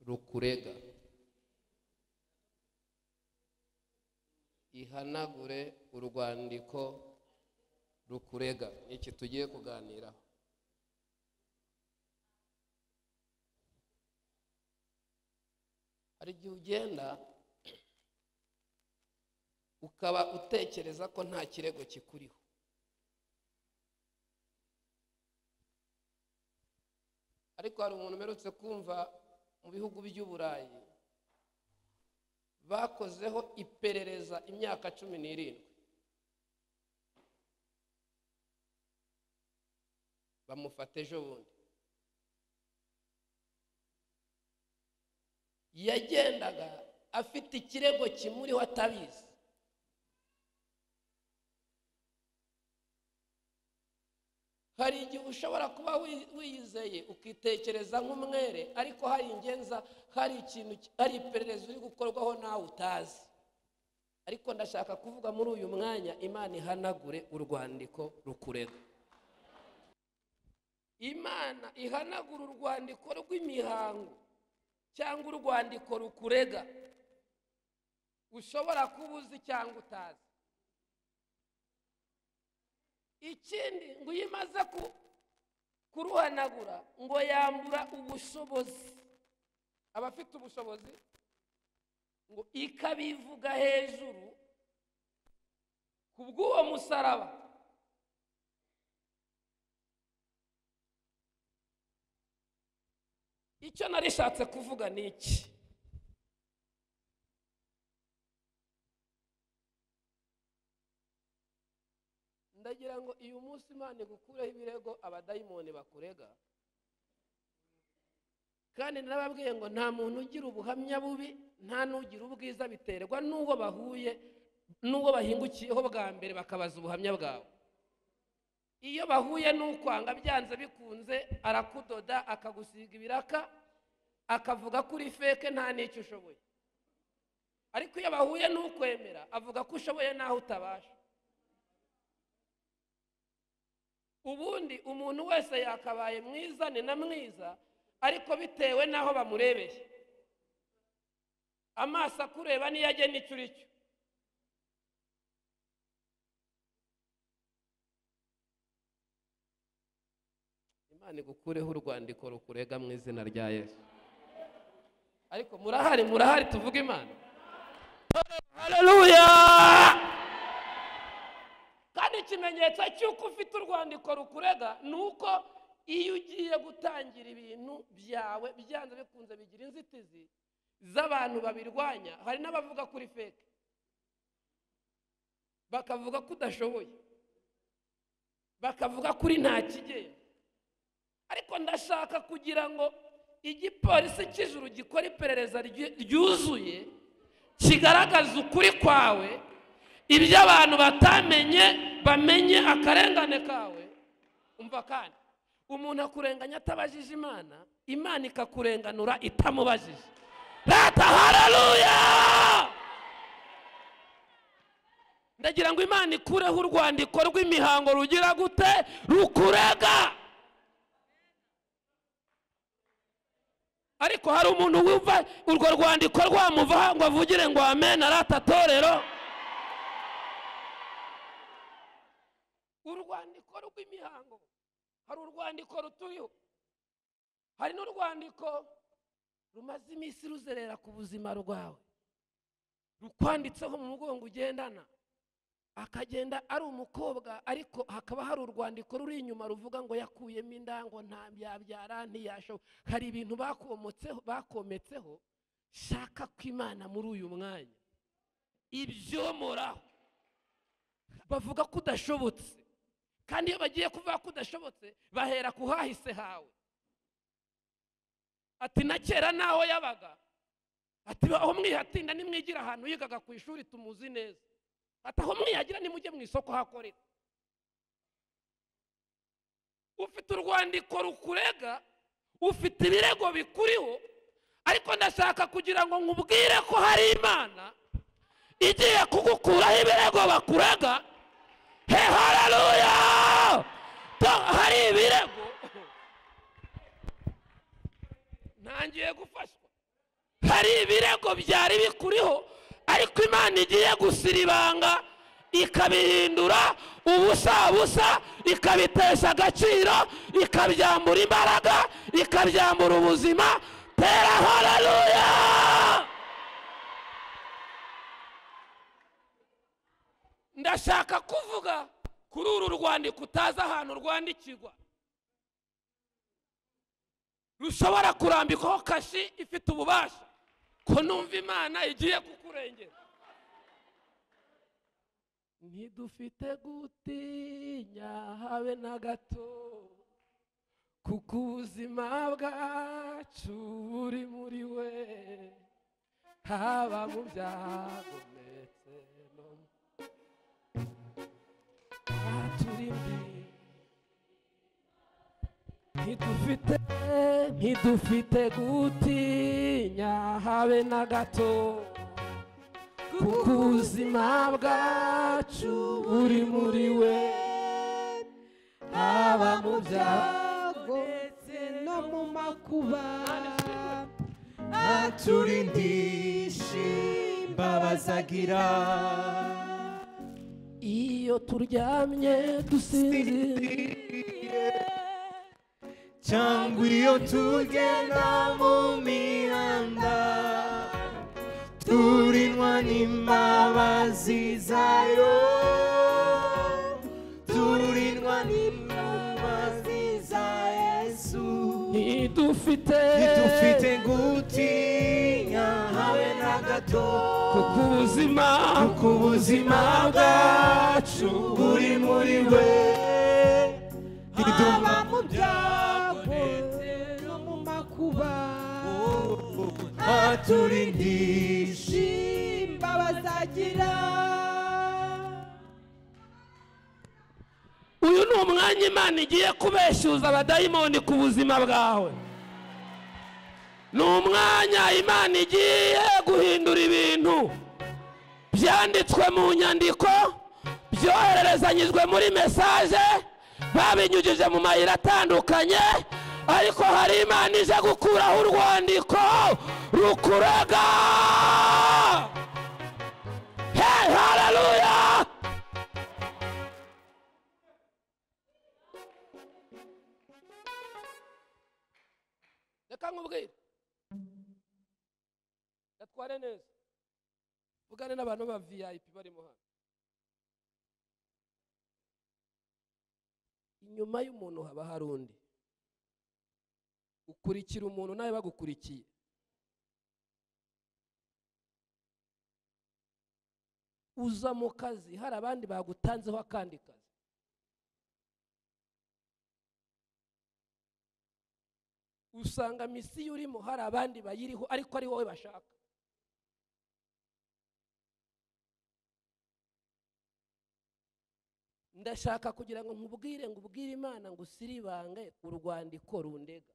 rukurega. Ihanagure urwandiko rukurega. Iki tugiye kuganiraho. Hari igihe ugenda ukaba utekereza ko nta kirego kikuriho. Ariko hari umuntu umerutse kumva mu bihugu by'Uburayi bakozeho iperereza imyaka 17 bamufata ejo bundi. Yagendaga afite ikirego kimuriho atabizi. Hari igihe ushobora kuba wiyizeye ukitekereza nk'umwere, ariko hari ingenza, hari ikintu, hari iperereza uri gukorwaho nawe utazi. Ariko ndashaka kuvuga muri uyu mwanya, Imana ihanagure urwandiko rukurega. Imana ihanagura urwandiko rw'imihango cyangwa urwandiko rukurega ushobora kuba uzi cyangwa utazi. Ikindi ngo iyo imaze kuruhanagura ngo yambura ubushobozi abafite ubushobozi, ngo ikabivuga hejuru kubw'uwo musaraba. Icyo narishatse kuvuga ni iki? Ndagira ngo uyu munsi Imana igukureho ibirego abadayimoni bakurega. Kandi narababwiye ngo nta muntu ugira ubuhamya bubi, nta n'ugira ubwiza, biterwa n'uwo bahuye, n'uwo bahingukiyeho bwa mbere bakabaza ubuhamya bwawe. Iyo bahuye n'ukwanga byanze bikunze arakudoda, akagusiga ibiraka, akavuga ko uri feke nta n'icyo ushoboye. Ariko iyo bahuye n'ukwemera avuga ko ushoboye n'aho utabasha. Ubundi umuntu wese yakabaye mwiza ni na mwiza, ariko bitewe n'aho bamurebeye. Amaso akureba niyo agena icyo uri cyo. Imana igukureho urwandiko rukurega mu izina rya Yesu. Ariko murahari, murahari, tuvuge Imana. Haleluya! Kandi ikimenyetso cy'uko ufite urwandiko rukurega ni uko iyo ugiye gutangira ibintu byawe byanze bikunze bigira inzitizi z'abantu babirwanya. Hari n'abavuga kuri feke, bakavuga ko udashoboye, bakavuga kuri nta kigenda. Ariko ndashaka kugira ngo igipolisi cy'ijuru gikora iperereza ryuzuye kigaragaza ukuri kwawe, ibyo abantu batamenye bamenye akarengane kawe. Umva kandi, umuntu akurenganya atabajije Imana, Imana ikakurenganura itamubajije. Rata haleluya! Ndagira ngo Imana ikureho urwandiko rw'imihango rugira gute? Rukurega. Ariko hari umuntu wumva urwo rwandiko rwamuvaho ngo avugire ngo amen arata torero. Urwandiko rw'imihango, hari urwandiko ruturiho, hari n'urwandiko rumaze iminsi ruzerera ku buzima rwawe, rukwanditseho mu mugongo ugendana. Akagenda ari umukobwa, ariko hakaba hari urwandiko ruri inyuma ruvuga ngo yakuyemo inda, ngo nta byabyara, ntiyashoboye. Hari ibintu bakometseho. Shaka ko Imana muri uyu mwanya ibyomoraho. Bavuga ko udashobotse, kandi iyo bagiye kuvuga ko udashobotse bahera ku hahise hawe. Ati na kera naho yabaga, ati aho mwihatinda nimwigira ahantu yigaga ku ishuri tumuzi neza, ati aho mwihagira nimujye mu isoko hakorera. Ufite urwandiko rukurega, ufite ibirego bikuriho, ariko ndashaka kugira ngo nkubwire ko hari Imana igiye kugukuraho ibirego bakurega. He haleluya! Hari ibirego. Ntangiye gufashwa. Hari ibirego byari bikuriho, ariko Imana igiye gusiribanga ikabihindura ubusa busa, ikabitesha agaciro, ikabyambura imbaraga, ikabyambura ubuzima. Tera haleluya! Ndashaka kuvuga kuri uru rwandiko utazi ahantu rwandikirwa, rushobora kurambikwaho kashi ifite ububasha, ko numva Imana igiye kukurengera. Ntidufite gutinya habe na gato, kuko ubuzima bwacu buri muri we, haba mu byago ndetse no turindi. Ntidufite gutinya habe na gato, kuko ubuzima bwacu buri muri we, haba mu byago ndetse no mu makuba, aturindisha imbabazi agira. Iyo turyamye dusinziriye, cyangwa iyo tugenda mu mihanda, turinwa n'imbabazi zayo, turinwa n'imbabazi za Yesu. Ntidufite gutinya habe na gato, kuko ubuzima bwacu buri muri we, haba mu byago ndetse no mu makuba, aturindisha imbabazi agira. Uyu ni umwanya Imana igiye kubeshyuza abadayimoni ku buzima bwawe. Ni umwanya Imana igiye guhindura ibintu byanditswe mu nyandiko, byohererezanyijwe muri mesaje, babinyujije mu mayira atandukanye, ariko hari Imana ije gukuraho urwandiko rukurega. Hey, haleluya! Reka nkubwire, gatware neza, vugane n'abantu ba VIP barimo hano. Inyuma y'umuntu haba hari undi. Ukurikira umuntu nawe bagukurikiye. Uza mu kazi hari abandi bagutanzeho akandi kazi. Usanga misiyo urimo hari abandi bayiriho, ariko ari wowe bashaka. Ndashaka kugira ngo nkubwire, ngo ubwire Imana ngo usiribange urwandiko rundega.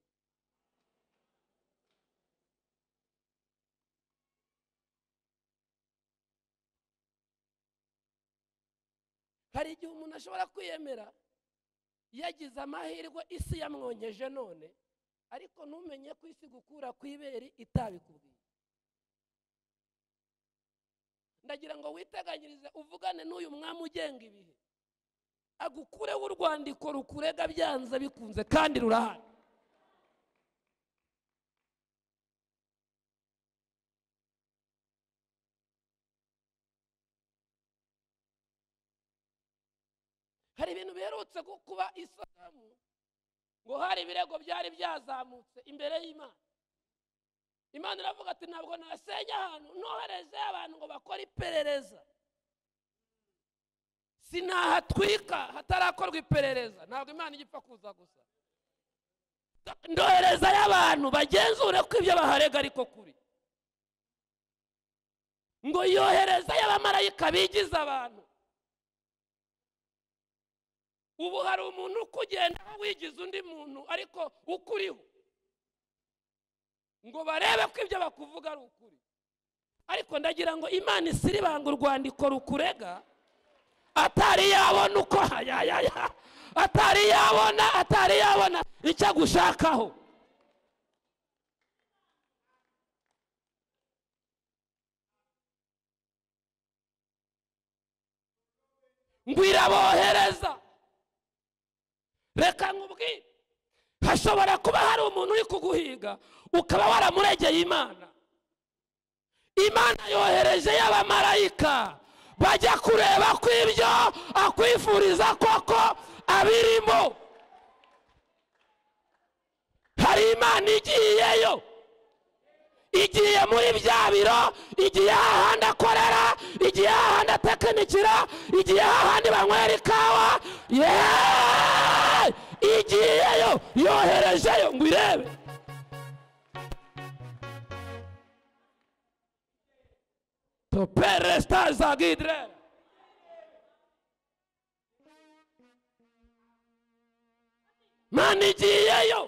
Hari igihe umuntu ashobora kwiyemera yagize amahirwe isi yamwonkeje none, ariko ntumenye ko isi gukura ku ibere itabikubwiye. Ndagira ngo witeganyirize uvugane n'uyu mwami ugenga ibihe, agukureho urwandiko rukurega byanze bikunze, kandi rurahari. Hari ibintu biherutse kuba Isalamu, ngo hari ibirego byari byazamutse imbere y'Imana. Imana iravuga ati ntabwo nasenya ahantu nohereze abantu ngo bakore iperereza, sinahatwika hatarakorwa iperereza. Ntabwo Imana igipfa kuza gusa, ndohereza y'abantu bagenzure ko ibyo baharega ariko kuri. Ngo yohereza y'abamarayika bigize abantu. Ubu hari umuntu ukugenda wigize undi muntu ariko ukuriho, ngo barebe ko ibyo bakuvuga ari ukuri. Ariko ndagira ngo Imana isiribanga urwandiko rukurega, atari yabona uko atari yabona, atari yabona icyo agushakaho. Ngo irabohereza. Reka nkubwire, hashobora kuba hari umuntu uri kuguhiga ukaba waramuregeye Imana. Imana yohereje y'abamarayika bajya kureba ko ibyo akwifuriza koko abirimo. Hari Imana igiyeyo, igiye muri bya biro, igiye hahandi akorera, igiye hahandi atekinikira, igiye hahandi banywera ikawa. Igiyeyo, yoherejeyo ngo irebe. Topere staza gidre. Mana igiyeyo,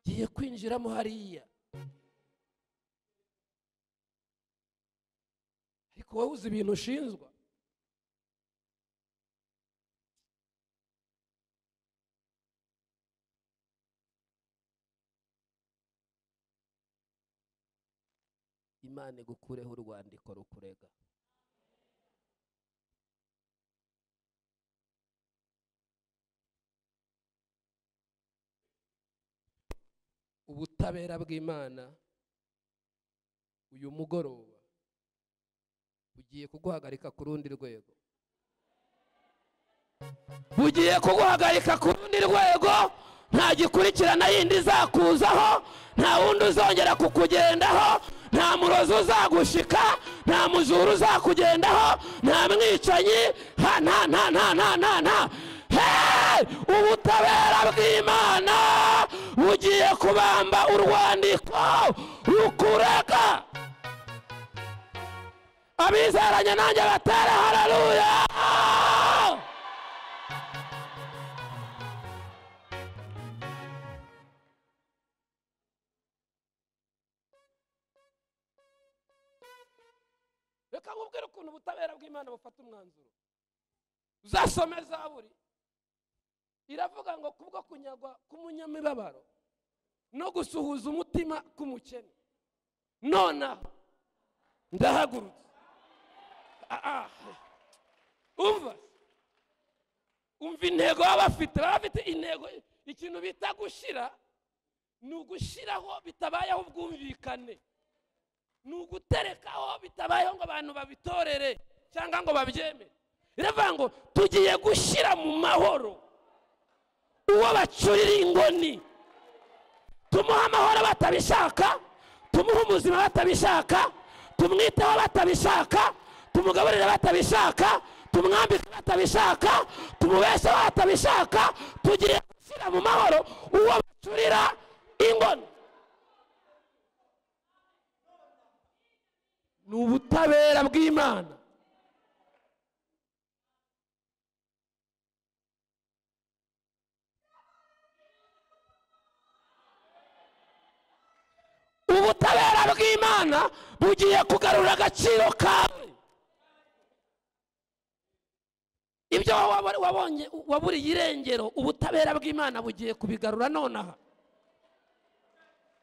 igiye kwinjiramo hariya. Ariko wowe uzi ibintu ushinzwa. Imana igukureho urwandiko rukurega. Ubutabera bw'Imana uyu mugoroba bugiye kuguhagarika ku rundi rwego. Bugiye kuguhagarika ku rundi rwego. Nta gikurikirana yindi izakuzaho, nta wundi uzongera kukugendaho, nta murozi uzagushika, nta mujura uzakugendaho, nta mwicanyi, nta nta nta nta nta nta nta. Hey! Ubutabera bw'Imana bugiye kubamba urwandiko rukurega. Abizeranye nanjye batere haleluya. Reka nkubwire ukuntu ubutabera bw'Imana bufata umwanzuro. Uzasome Zaburi, iravuga ngo kubwo kunyagwa k'umunyamibabaro no gusuhuza umutima k'umukene, nonaha ndahagurutse. Umva, umva intego baba bafite. Baba bafite intego. Ikintu bita gushyira ni ugushyiraho bitabayeho ubwumvikane, ni uguterekaho bitabayeho ngo abantu babitorere cyangwa ngo babyemere. Iravuga ngo tugiye gushyira mu mahoro uwo bacurira ingoni, tumuha amahoro batabishaka, tumuha ubuzima batabishaka, tumwiteho batabishaka, tumugaburire batabishaka, tumwambike batabishaka, tumubesheho batabishaka. Tugiye gushyira mu mahoro uwo bacurira ingoni. Ni ubutabera bw'Imana. Ubutabera bw'Imana bugiye kugarura agaciro kawe. Ibyo wabonye waburiye irengero, ubutabera bw'Imana bugiye kubigarura nonaha.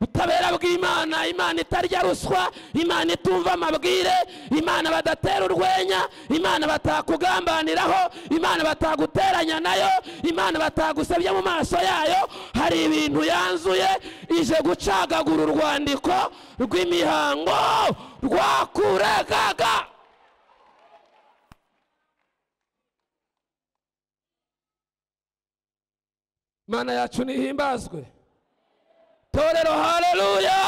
Ubutabera bw'Imana, Imana itarya ruswa, Imana itumva amabwire, Imana badatera urwenya, Imana batakugambaniraho, Imana bataguteranya nayo, Imana batagusebya mu maso yayo. Hari ibintu yanzuye, ije gucagagura urwandiko rw'imihango rwakuregaga. Imana yacu nihimbazwe. Torero haleluya.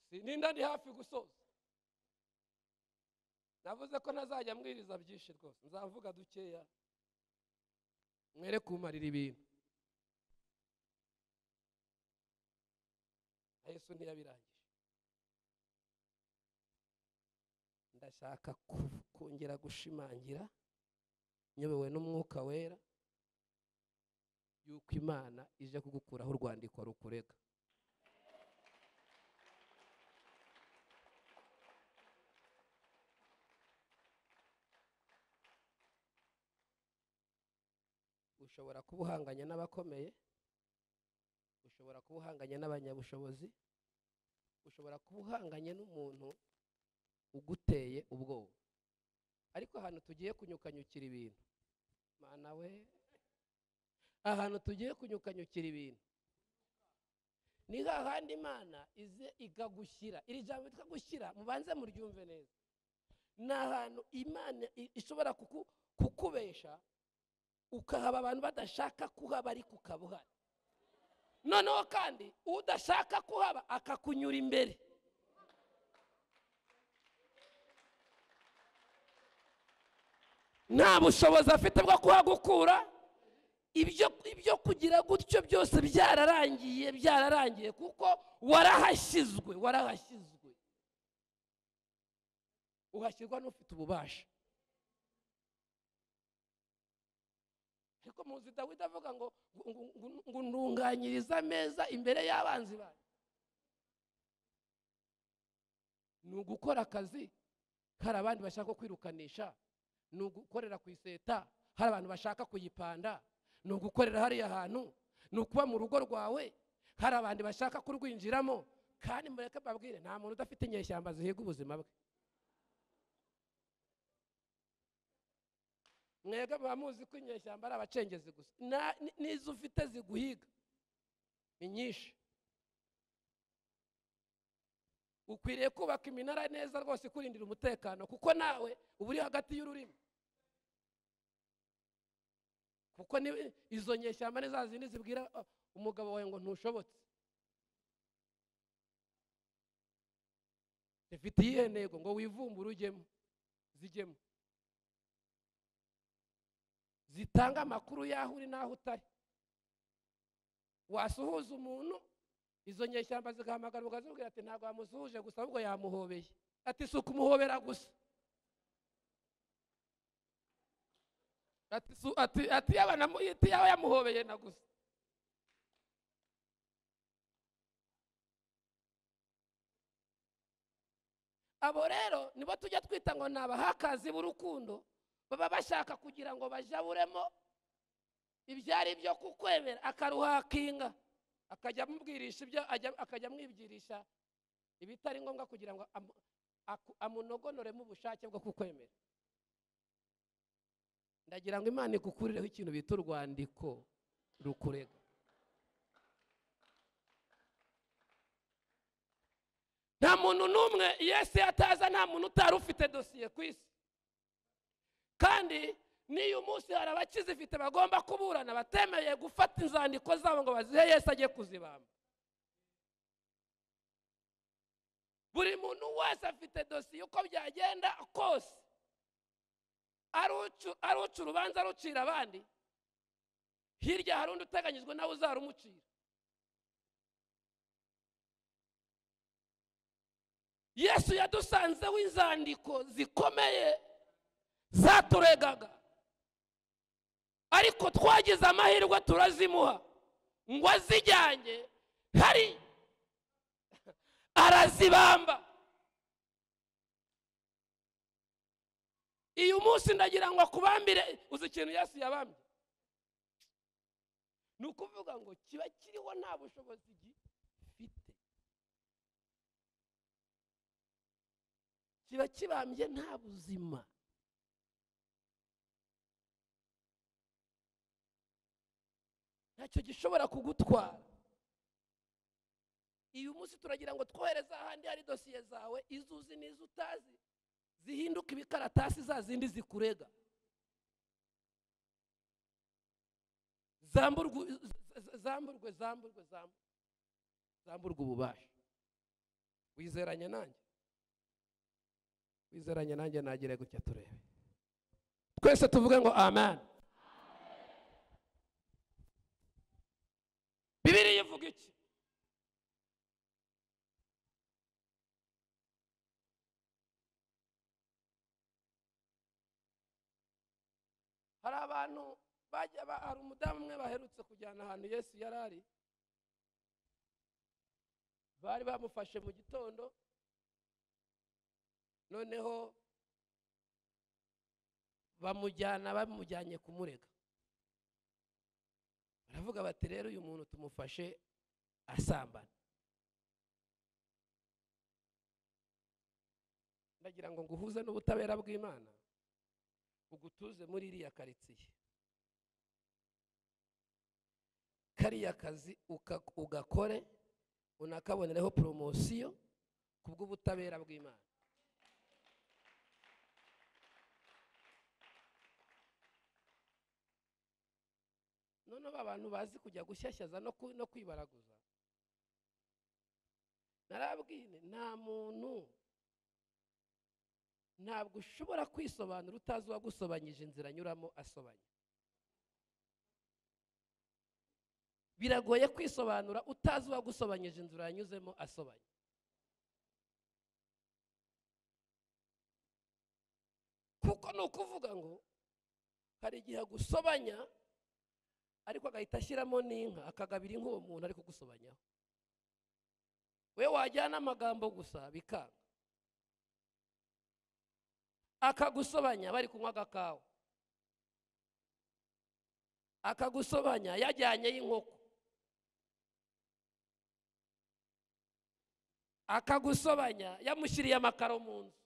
Sininda ndi hafi gusoza. Navuze ko ntazajya mbwiriza byinshi rwose, nzavuga dukeya mwere kumarira ibintu. Yesu ntiyabirangije. Ndashaka kongera gushimangira nyobewe n'Umwuka Wera yuko Imana ije kugukuraho urwandiko rukurega. Ushobora kuba uhanganye n'abakomeye, ushobora kuba uhanganye n'abanyabushobozi, ushobora kuba uhanganye n'umuntu uguteye ubwoba. Ariko ahantu tugiye kunyukanyukira ibintu, Mana we, ahantu tugiye kunyukanyukira ibintu ni hahandi Imana ize ikagushyira. Iri jambo ryitwa gushyira mubanze muryumve neza. Ni ahantu Imana ishobora kukubesha ukahaba abantu badashaka kuhaba ariko ukaba uhari. Noneho kandi udashaka kuhaba akakunyura imbere. Nta bushobozi afite bwo kuhagukura. Ibyo kugira gutyo byose byararangiye kuko warahashyizwe. Uhashyirwa n'ufite ububasha. Ariko muzi Dawidi avuga ngo ntunganyiriza ameza imbere y'abanzi banjye. Ni ugukora akazi hari abandi bashaka kwirukanisha, ni ugukorera ku iseta hari abantu bashaka kuyipanda, ni ugukorera hariya hantu, ni ukuba mu rugo rwawe hari abandi bashaka kurwinjiramo. Kandi mureke babwire, nta muntu udafite inyeshyamba zihiga ubuzima bwe. Mwebwe muba muzi ko inyeshyamba ari abacengezi gusa, n'izo ufite ziguhiga ni nyinshi. Ukwiriye kubaka iminara neza rwose ikurindira umutekano, kuko nawe uba uri hagati y'ururimi. Kuko izo nyeshyamba ni za zindi zibwira umugabo wawe ngo ntushobotse. Zifite iyihe ntego? Ngo wivumbure ujyemo, zijyemo, zitanga amakuru y'aho uri n'aho utari. Wasuhuza umuntu, izo nyeshyamba zigahamagara ukazibwira ati ntabwo wamusuhuje gusa ahubwo yamuhobeye. Ati si ukumuhobera gusa, ati yaba yamuhobeye na gusa. Abo rero nibo tujya twita ngo ni abahakazi b'urukundo, baba bashaka kugira ngo bajaburemo ibyari byo kukwemera, akaruhakinga akajya amubwirisha ibyo, akajya amwibwirisha ibitari ngombwa kugira ngo amunogonoremo ubushake bwo kukwemera. Ndagira ngo Imana ikukurireho ikintu bita urwandiko rukurega. Nta muntu n'umwe Yesu yataza, nta muntu utari ufite dosiye ku isi. Kandi n'iyo munsi hari abakizifite bagomba kuburana batemeye gufata inzandiko zabo ngo bazihe Yesu ajye kuzibamba. Buri muntu wese afite dosiye uko byagenda kose. Aruca urubanza arucira abandi, hirya hari undi uteganyijwe nawe uzarumucira. Yesu yadusanzeho inzandiko zikomeye zaturegaga, ariko twagize amahirwe turazimuha ngo azijyanye hari arazibamba. Iyo munsi ndagira ngo akubambire. Uzi ikintu Yesu yabambye? Ni ukuvuga ngo kiba kiriho nta bushobozi gifite, kiba kibambye nta buzima. Ntacyo gishobora kugutwara. Iyo munsi turagira ngo twohereze ahandi hari dosiye zawe, izo uzi n'izo utazi, zihinduka ibikaratasi za zindi zikurega. Zamburwe ububasha. Wizeranye nanjye? Wizeranye nanjye nagire gutya turebe. Twese tuvuge ngo amen. Bibiliya ivuga iki? Hari abantu bajya, hari umudamu umwe baherutse kujyana ahantu Yesu yari ari, bari bamufashe mu gitondo, noneho bamujyanye kumurega. Baravuga bati rero uyu muntu tumufashe asambana. Ndagira ngo nguhuze n'ubutabera bw'Imana, ugutuze muri iriya karitsiye, kariya kazi ugakore, unakabonereho poromosiyo kubw'ubutabera bw'Imana. Noneho abantu bazi kujya gushyashyaza no kwibaraguza, narabwine nta muntu, ntabwo ushobora kwisobanura utazi uwagusobanyije inzira anyuramo asobanya. Biragoye kwisobanura utazi uwagusobanyije inzira yanyuzemo asobanya. Kuko ni ukuvuga ngo hari igihe agusobanya ariko agahita ashyiramo n'inka, akagabira inka uwo muntu ari kugusobanyaho. We wajyana amagambo gusa bikanga. Akagusobanya bari kunywa agakawa, akagusobanya yajyanye y'inkoko, akagusobanya yamushyiriye amakaro mu nzu.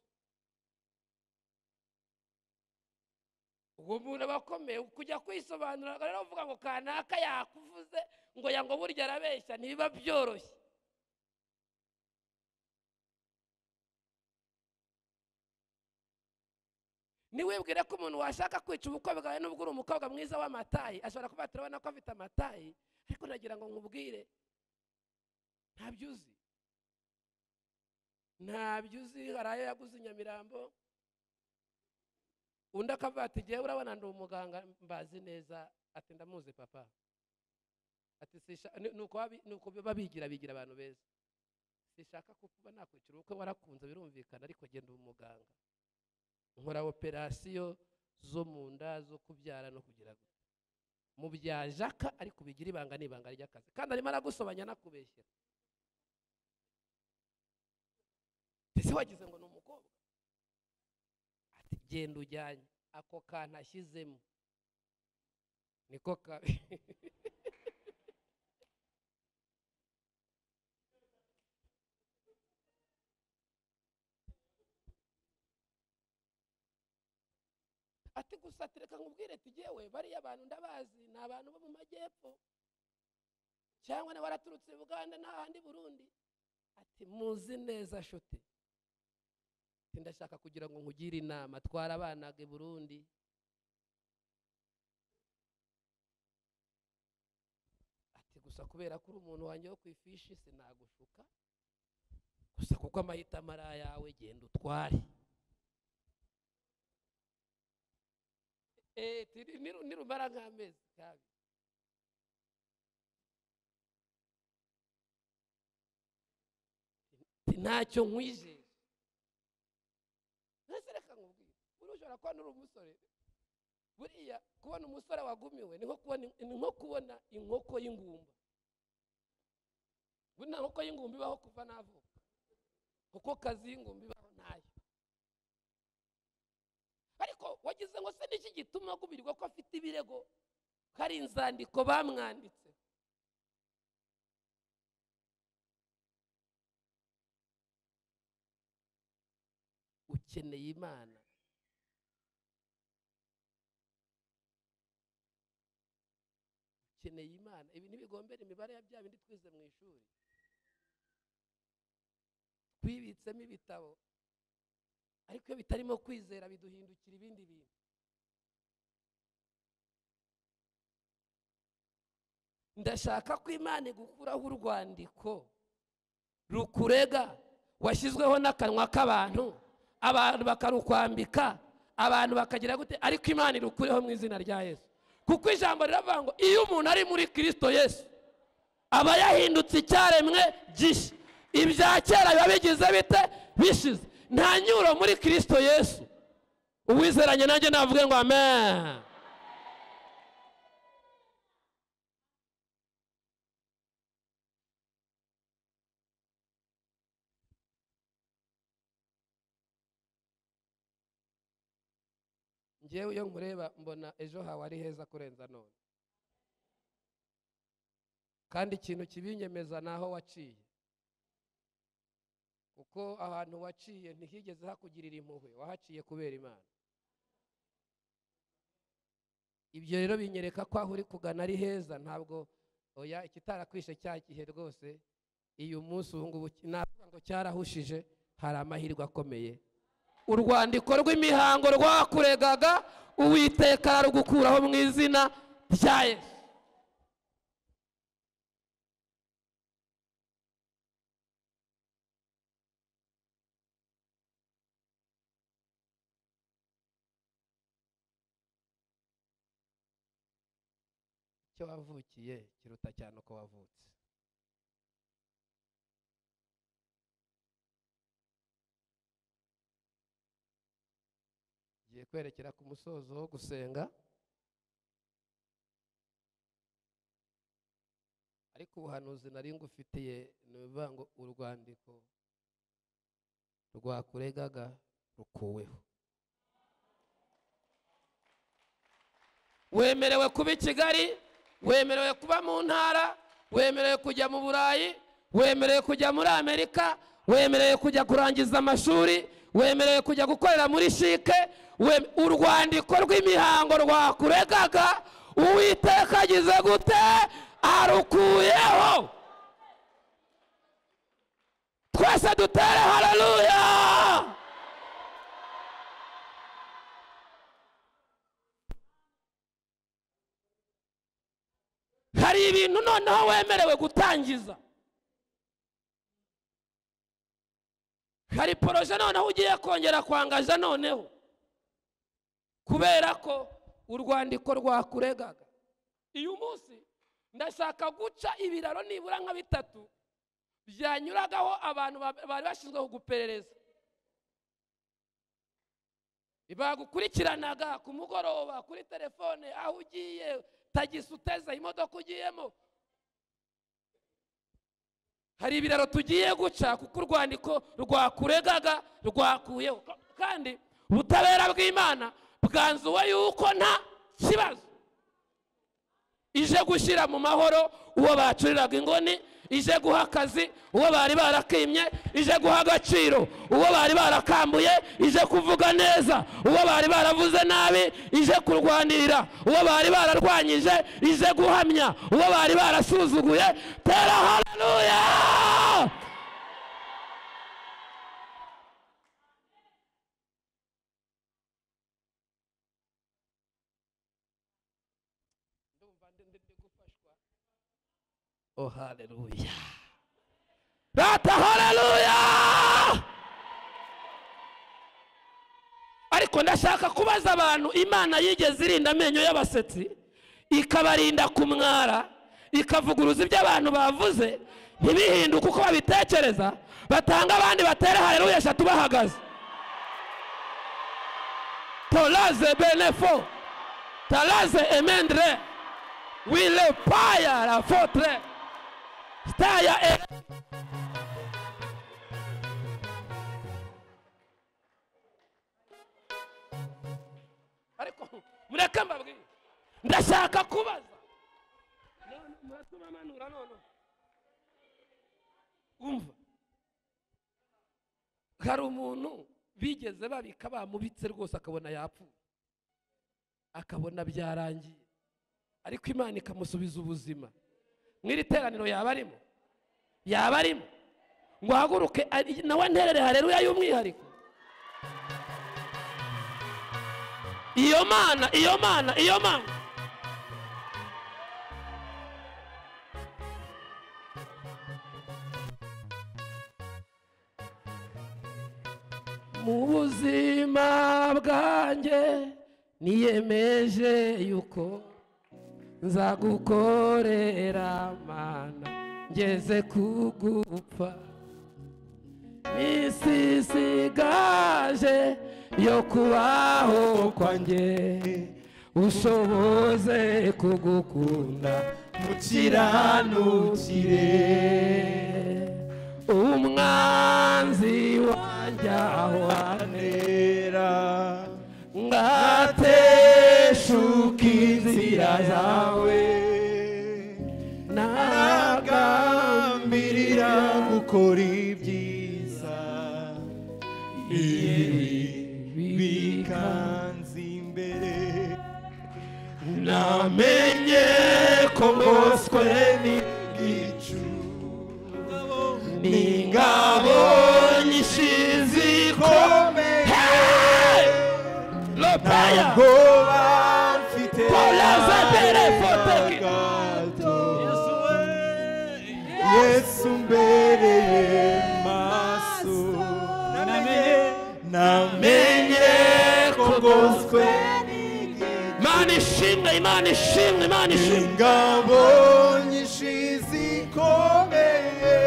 Uwo muntu aba akomeye kujya kwisobanura rero uvuga ngo kanaka yakuvuze ngo yango burya arabeshya, ntibiba byoroshye. Niwibwire ko umuntu washaka kwica ubukwe bwawe nubwo uri umukobwa mwiza w'amatayi, ashobora kuba turabona ko afite amatayi, ariko nagira ngo nkubwire ntabyo uzi, ntabyo uzi. Hari ayo yaguze i Nyamirambo, undi akavuga ati jyewe urabona ndi umuganga mbazi neza, ati ndamuzi papa, ati nuko biba bigira abantu beza, sishaka kuba nakwicira ubukwe warakunze birumvikana, ariko genda umuganga nkora operasiyo zo mu nda zo kubyara no kugira gute mu bya jaka, ariko bigira ibanga n'ibanga ry'akazi, kandi arimo aragusobanya nakubeshyera. Ese wagize ngo ni umukobwa? Ati genda ujyanye ako kantu ashyizemo niko kabi. Ati gusa tereka nkubwire ati jewe bariya abantu ndabazi, ni abantu bo mu majyepfo cyangwa ne waraturutse Uganda n'ahandi Burundi. Ati muzi neza shuti, ndashaka kugira ngo nkugire inama, twarabanaga i Burundi. Ati gusa kubera ko uri umuntu wanjye wo ku ifishi sinagushuka, gusa kuko amahitamo ari ayawe genda utware. Nirumara nk'amezi kabi. Ntacyo nkwijeje. Ese reka nkubwire, buriya ushobora kubona uri umusore, buriya kubona umusore wagumiwe ni nko kubona inkoko y'ingumba. Buriya inkoko y'ingumba ibaho kuva navuka, kuko kazi y'ingumba ibaho ntayo. Ariko wagize ngo se niki gituma agumirwa ko afite ibirego, ko ari inzandiko bamwanditse? Ukeneye Imana. Ukeneye Imana. Ibi ntibigombera imibare ya bya bindi twize mu ishuri, twibitsemo ibitabo, ariko iyo bitarimo kwizera biduhindukira ibindi bintu. Ndashaka ko Imana igukuraho urwandiko rukurega washyizweho n'akanwa k'abantu, abantu bakarukwambika, abantu bakagira gute, ariko Imana irukureho mu izina rya Yesu. Kuko ijambo riravuga ngo iyo umuntu ari muri Kristo Yesu aba yahindutse icyaremwe gishya, ibya kera biba bigize bite? Bishize. Nta nyuro muri Kristo Yesu. Uwizeranye nanjye navuge ngo amen. Njyewe iyo nkureba mbona ejo hawe ari heza kurenza none, kandi ikintu kibinyemeza naho waciye. Kuko ahantu waciye ntihigeze hakugirira impuhwe, wahaciye kubera Imana. Ibyo rero binyereka ko aho uri kugana ari heza, ntabwo oya ikitarakwishe cya gihe rwose. Uyu munsi ubu ngubu navuga ngo cyarahushije, hari amahirwe akomeye. Urwandiko rw'imihango rwakuregaga Uwiteka ararugukuraho mu izina rya Yesu. Icyo wavukiye kiruta cyane uko wavutse. Ngiye kwerekera ku musozo wo gusenga, ariko ubuhanuzi nari ngufitiye ni ukuvuga ngo urwandiko rwakuregaga rukuweho. Wemerewe kuba i Kigali, wemerewe kuba mu ntara, wemerewe kujya mu Burayi, wemerewe kujya muri Amerika, wemerewe kujya kurangiza amashuri, wemerewe kujya gukorera muri shike. Urwandiko rw'imihango rwakuregaga Uwiteka agize gute? Arukuyeho. Twese dutere haleluya. Hari ibintu noneho wemerewe gutangiza, hari poroje noneho ugiye kongera kwangaza noneho, kubera ko urwandiko rwakuregaga. Uyu munsi ndashaka guca ibiraro nibura nka bitatu byanyuragaho abantu bari bashinzwe kuguperereza, bagukurikiranaga ku mugoroba kuri telefone, aho ugiye, tagisi uteze, imodoka ugiyemo. Hari ibiraro tugiye guca kuko urwandiko rwakuregaga rwakuyeho, kandi ubutabera bw'Imana bwanzuwe yuko nta kibazo. Ije gushyira mu mahoro uwo bacuriraga ingoni, ije guha akazi uwo bari barakimye, ije guha agaciro uwo bari barakambuye, ije kuvuga neza uwo bari baravuze nabi, ije kurwanirira uwo bari bararwanyije, ije guhamya uwo bari barasuzuguye. Tera haleluya. Oh haleluya. Rata haleluya. Ariko ndashaka kubaza abantu, Imana yigeze irinda amenyo y'abasetsi, ikabarinda kumwara, ikavuguruza ibyo abantu bavuze ntibihinduke uko babitekereza, batanga abandi batera haleluya eshatu bahagaze. Tolaze benefo talaze emendre wile paya la fotre staya e. Ariko mureke mbabwire, ndashaka kubaza. Muratuma manura none. Umva, hari umuntu bigeze babika bamubitse rwose akabona yapfuye, akabona byarangiye, ariko Imana ikamusubiza ubuzima. Mw'iri teraniro yaba arimo ngo ahaguruke nawe nterere haleluya y'umwihariko. Iyo Mana, iyo Mana, iyo Mana. Mu buzima bwanjye niyemeje yuko nzagukorera Mana ngeze kugupfa, misi isigaje yo kubaho kwanjye ushoboze kugukunda mukiranukire. Umwanzi wanjye aho antera ngateshuka inzira zawe, nagambirira gukora ibyiza Namenye ko ngoswe n'igicu, n'ingabo nyinshi zikomeye. Ntabwo bamfite gato. Yesu mbereye maso. Namenye ko ngoswe. Imana ishimwe, Imana ishimwe, Imana ishimwe. Ingabo nyinshi zikomeye.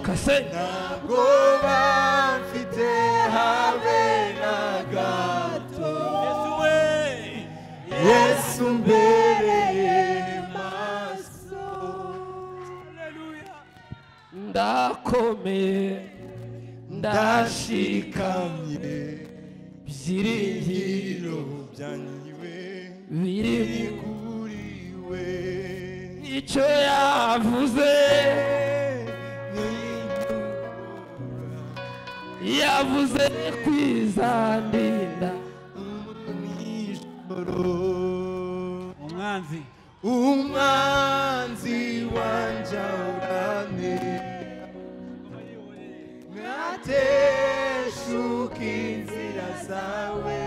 Kase. Ntabwo bamfite habe na gato. Yesu mbereye maso. Ndakomeye, ndashikamye, byiringiro byanjye biri kuri we. Icyo yavuze yavuze kwizandinda. Umwanzi, umwanzi wanje urane, nateshuka inzira zawe,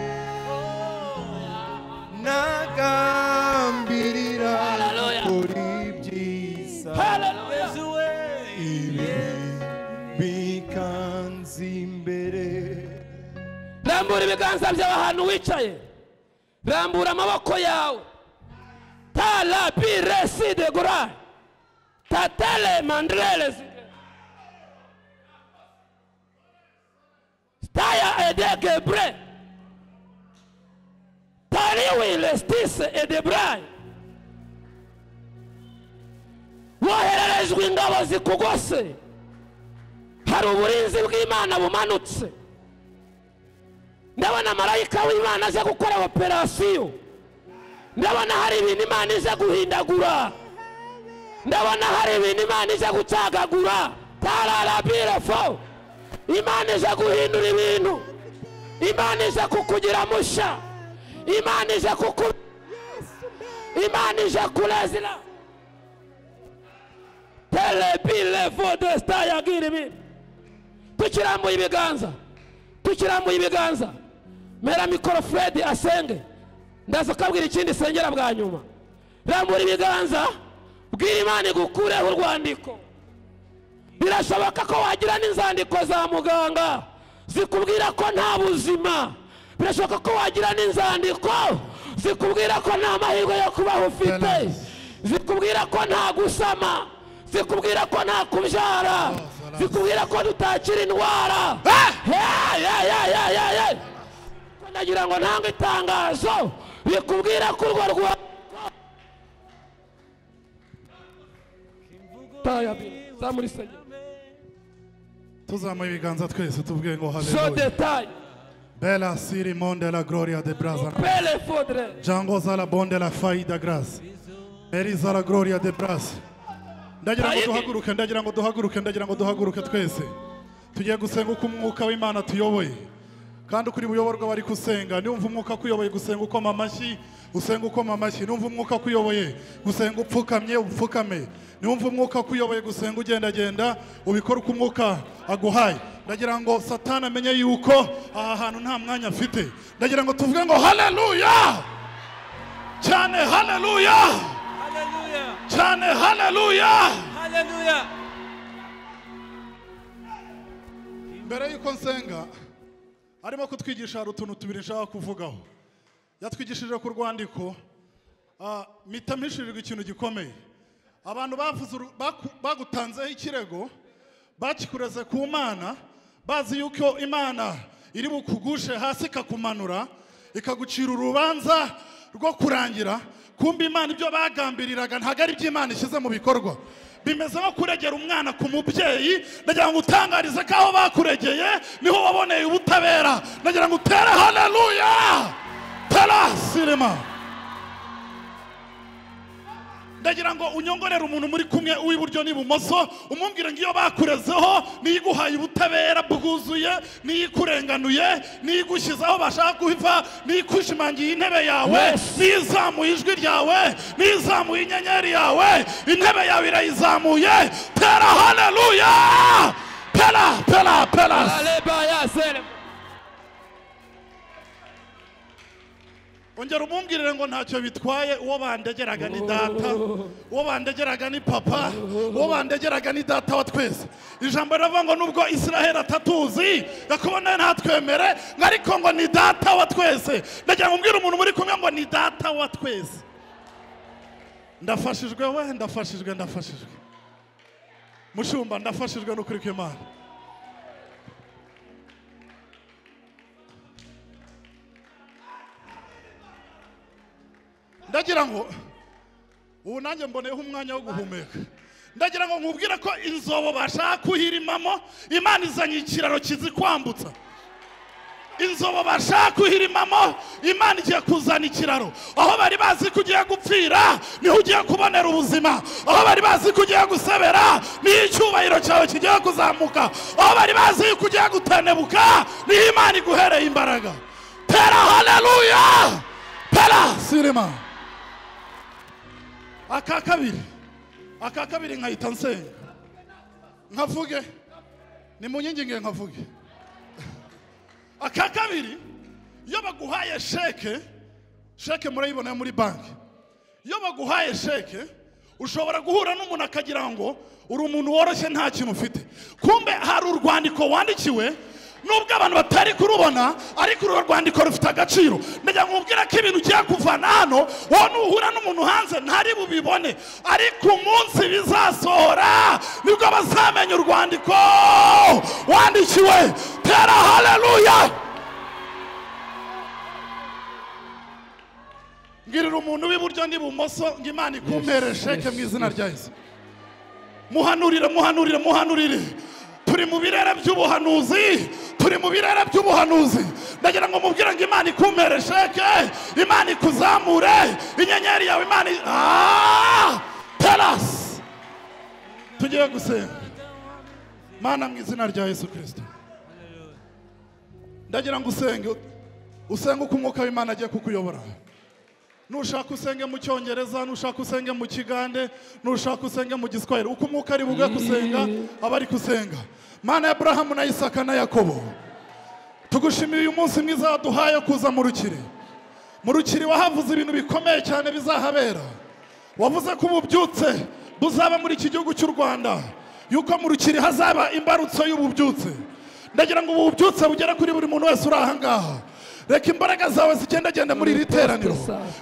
nagambirira kuri ibyiza, ibi bikanza imbere. Rambura ibiganza byawe ahantu wicaye, rambura amaboko yawe. Tala piresi de gura tatele mandrele staya edegebre tariwi lestise edebrai. Wohererejwe ingabo zikugose, hari uburinzi bw'Imana bumanutse. Ndabona marayika w'Imana aje gukora operasiyo. Ndabona hari ibintu Imana ije guhindagura. Ndabona hari ibintu Imana ije gucagagura. Tararabirefo. Imana ije guhindura ibintu. Imana ije kukugira musha. Imana ije kuku, Imana ije kurezira. Telebirefo destayagiribi. Tukirambuye ibiganza, tukirambuye ibiganza. Mera mikoro Fred asenge. Ndaza kabwira ikindi sengera bwa nyuma. Rambura ibiganza, bwira Imana igukureho urwandiko. Birashoboka ko wagira n'inzandiko za muganga zikubwira ko nta buzima. Birashoboka ko wagira n'inzandiko zikubwira ko nta mahirwe yo kubaho ufite, zikubwira ko nta gusama, zikubwira ko nta kubyara, zikubwira ko tutakira indwara. Ndagira ngo ntange itangazo bikubwira ko urwo rwa Tuzamuye ibiganza twese tuvuge ngo haleluya. Bella siri monde la gloria de braza. Belle fodre. Django zala bonde la faida grace. Meriza la gloria de braza. Ndagira ngo duhaguruke, ndagira ngo duhaguruke, ndagira ngo duhaguruke twese. Tugiye gusenga uko umwuka w'Imana tuyoboye. Kandi kuri buyoborwa bari kusenga, niumva umwuka kuyoboye gusenga uko amashyi, usenga uko amashyi, niumva umwuka kuyoboye gusenga upfukamye, upfukame, niumva umwuka kuyoboye gusenga ugenda genda, ubikora uko umwuka aguhaye. Ndagira ngo Satani amenye yuko aha hantu nta mwanya afite. Ndagira ngo tuvuge ngo haleluya cyane, haleluya cyane, haleluya, haleluya. Mbere yuko nsenga arimo kutwigisha hari utuntu tubiri nshaka kuvugaho. Yatwigishije ku rwandiko, mpita mpishirirwa ikintu gikomeye. Abantu bavuze bagutanzeho ikirego, bakikureze ku Mana, bazi yuko Imana iri bukugushe hasi ikakumanura, ikagucira urubanza rwo kurangira. Kumbe Imana ibyo bagambiriraga ntabwo ari iby'Imana ishyize mu bikorwa. Bimeze nko kuregera umwana ku mubyeyi. Ndagira ngo utangarize ko aho bakuregeye niho waboneye ubutabera. Ndagira ngo utere haleluya. Tera sirema. Ndagira ngo unyongorere umuntu muri kumwe uw'iburyo n'ibumoso, umumbwire ngo iyo bakurezeho niyo iguhaye ubutabera bwuzuye, niyo ikurenganuye, niyo igushyize aho bashaka kuva, niyo ikushimangiye intebe yawe, niyo izamuye ijwi ryawe, niyo izamuye inyenyeri yawe, intebe yawe irayizamuye. Tera haleluya! Pela pela pela. Ongera umumbwirire ngo ntacyo bitwaye, uwo bandegeraga ni data, uwo bandegeraga ni papa, uwo bandegeraga ni data wa twese. Ijambo riravuga ngo nubwo Israheli atatuzi, Yakobo nawe ntatwemere, ariko ngo ni data wa twese. Ndagira ngo umbwire umuntu muri kumwe ngo ni data wa twese. Ndafashijwe we, ndafashijwe, ndafashijwe. Mushumba, ndafashijwe n'ukuri kw'Imana. Ndagira ngo ubu nanjye mboneyeho umwanya wo guhumeka. Ndagira ngo nkubwire ko inzobo bashaka kuhirimamo, Imana izanye ikiraro kizikwambutsa. Inzobo bashaka kuhirimamo, Imana igiye kuzana ikiraro. Aho bari bazi ko ugiye gupfira, niho ugiye kubonera ubuzima. Aho bari bazi ko ugiye gusebera, niho icyubahiro cyawe kigiye kuzamuka. Aho bari bazi ko ugiye gutenebuka, niho Imana iguhereye imbaraga. Tera haleluya! Pera sirima. Aka kabiri nkahita nsenga nkavuge, ni mu nkingi nkavuge. Aka kabiri, iyo baguhaye sheke, sheke murayibona muri banki. Iyo baguhaye sheke ushobora guhura n'umuntu akagira ngo uri umuntu woroshye nta kintu ufite, kumbe hari urwandiko wandikiwe nubwo abantu batari kurubona, ariko uru rwandiko rufite agaciro. Ndagira ngo ubwire ko ibintu ugiye kuvana hano, wowe nuhura n'umuntu hanze ntari bubibone, ariko umunsi bizasohora nibwo bazamenya urwandiko wandikiwe. Tera haleluya! Mbwirira umuntu w'iburyo n'ibumoso ngo Imana ikumpere sheke mu izina rya Yesu. Muhanurire, muhanurire, muhanurire. Turi mu birere by'ubuhanuzi, turi mu birere by'ubuhanuzi. Ndagira ngo mubwire ngo Imana ikumpere sheke, Imana ikuzamure, inyenyeri yawe Imana teras. Tugiye gusenga. Mana mu izina rya Yesu Kristo. Ndagira ngo usenge, usenge uko umwuka w'Imana agiye kukuyobora. Nushaka usenge mu Cyongereza, nushaka usenge mu Kigande, nushaka usenge mu Giswahili, uko umwuka ari buge kusenga aba ari kusenga. Mana ya Abrahamu na Isaka na Yakobo, tugushimiye uyu munsi mwiza waduhaye kuza mu rukiri. Mu rukiri wahavuze ibintu bikomeye cyane bizahabera. Wavuze ko ububyutse buzaba muri iki gihugu cy'u Rwanda, yuko mu rukiri hazaba imbarutso y'ububyutse. Ndagira ngo ububyutse bugere kuri buri muntu wese uri aha ngaha. Reka imbaraga zawe zigendagenda muri iri teraniro.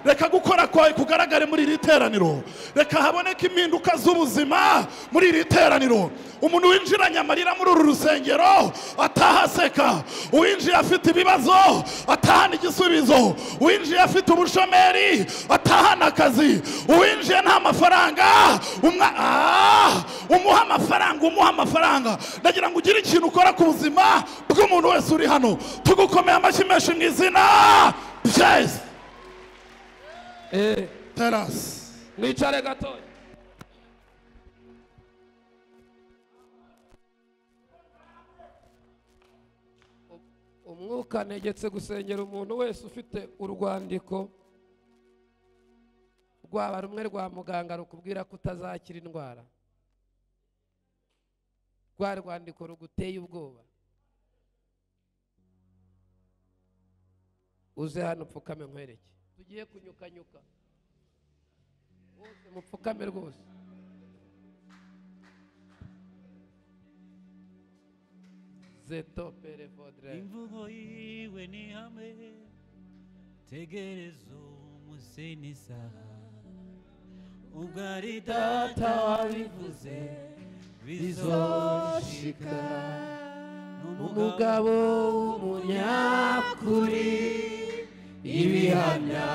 Reka gukora kwawe kugaragare muri iri teraniro. Reka haboneke impinduka z'ubuzima muri iri teraniro. Umuntu winjiranye amarira muri uru rusengero ataha aseka. Uwinjiye afite ibibazo atahana igisubizo. Uwinjiye afite ubushomeri atahana akazi. Uwinjiye nta mafaranga umuha amafaranga, umuha amafaranga. Ndagira ngo ugire ikintu ukora ku buzima bw'umuntu wese uri hano. Tugukomeye amashyi menshi mu izina rya Yesu. Teras. Mwicare gatoya. Umwuka ntegetse gusengera umuntu wese ufite urwandiko rwaba rumwe rwa muganga rukubwira ko utazakira indwara, rwa rwandiko ruguteye ubwoba, uze hano upfukame nkwereke. Tugiye kunyukanyuka bose, mupfukame rwose. Zeto pere vodre. Imvugo yiwe ni hamwe, tegereza umunsi n'isaha, ubwo ari data wabivuze bizoshika. Umugabo w'umunyakuri, ibihamya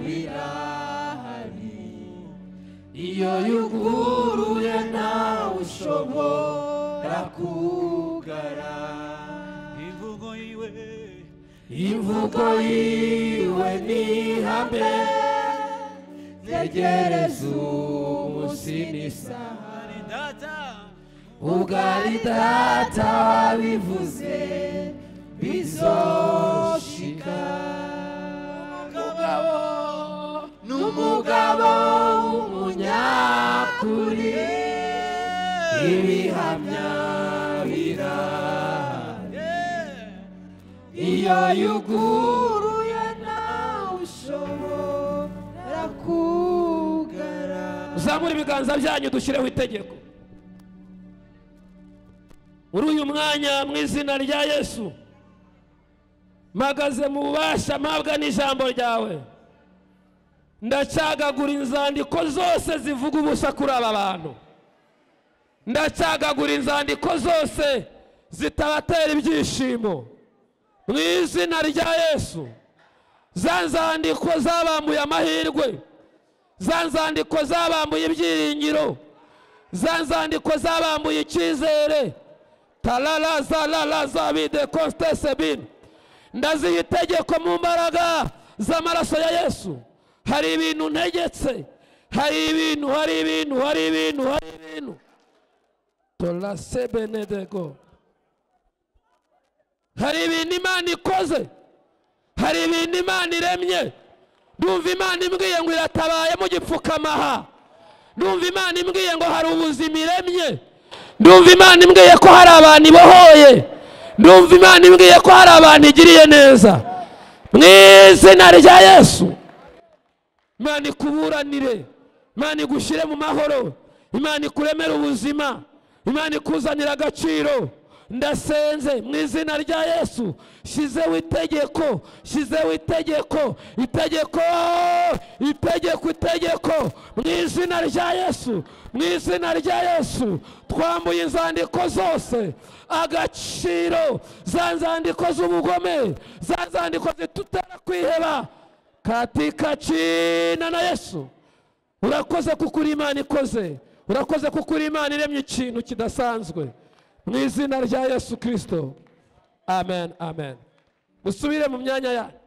birahari, iyo yuguruye ntawe ushobora kugara. Imvugo yiwe, imvugo yiwe ni ihame, tegereza umunsi n'isaha, ubwo ari data wabivuze bizoshika. Umugabo n'umugabo w'umunyakuri, ibihamya birahari, iyo yuguruye nawe ushobora kugara. Uzamure ibiganza byanyu dushyireho itegeko muri uyu mwanya mu izina rya Yesu. Mpagaze mu bubasha mpabwa n'ijambo ryawe, ndacagagura inzandiko zose zivuga ubusa kuri aba bantu, ndacagagura inzandiko zose zitabatera ibyishimo mu izina rya Yesu. Za nzandiko zabambuye amahirwe, za nzandiko zabambuye ibyiringiro, za nzandiko zabambuye icyizere, talala zalala zabide konstesebin, ndaziha itegeko mu mbaraga z'amaraso ya Yesu. Hari ibintu ntegetse, hari ibintu, hari ibintu, hari ibintu, hari ibintu tola sebenedego, hari ibintu Imana ikoze, hari ibintu Imana iremye. Ndumva Imana imbwiye ngo iratabaye mu gipfukamaha, ndumva Imana imbwiye ngo hari ubuzima iremye, ndumva Imana imbwiye ko hari abantu ibohoye, ndumva Imana imbwiye ko hari abantu igiriye neza mu izina rya Yesu. Imana ikuburanire, Imana igushyire mu mahoro, Imana ikuremere ubuzima, Imana ikuzanira agaciro. Ndasenze mu izina rya Yesu, shyizeho itegeko, shyizeho itegeko, itegeko, itegeko, itegeko mu izina rya Yesu, mu izina rya Yesu. Twambuye inzandiko zose agaciro, za nzandiko z'ubugome, za nzandiko zitutera kwiheba, katika jina na Yesu. Urakoze kuko uri Imana ikoze, urakoze kuko uri Imana iremye ikintu kidasanzwe mu izina rya Yesu Kristo. Amen, amen. Musubire mu myanya yanyu.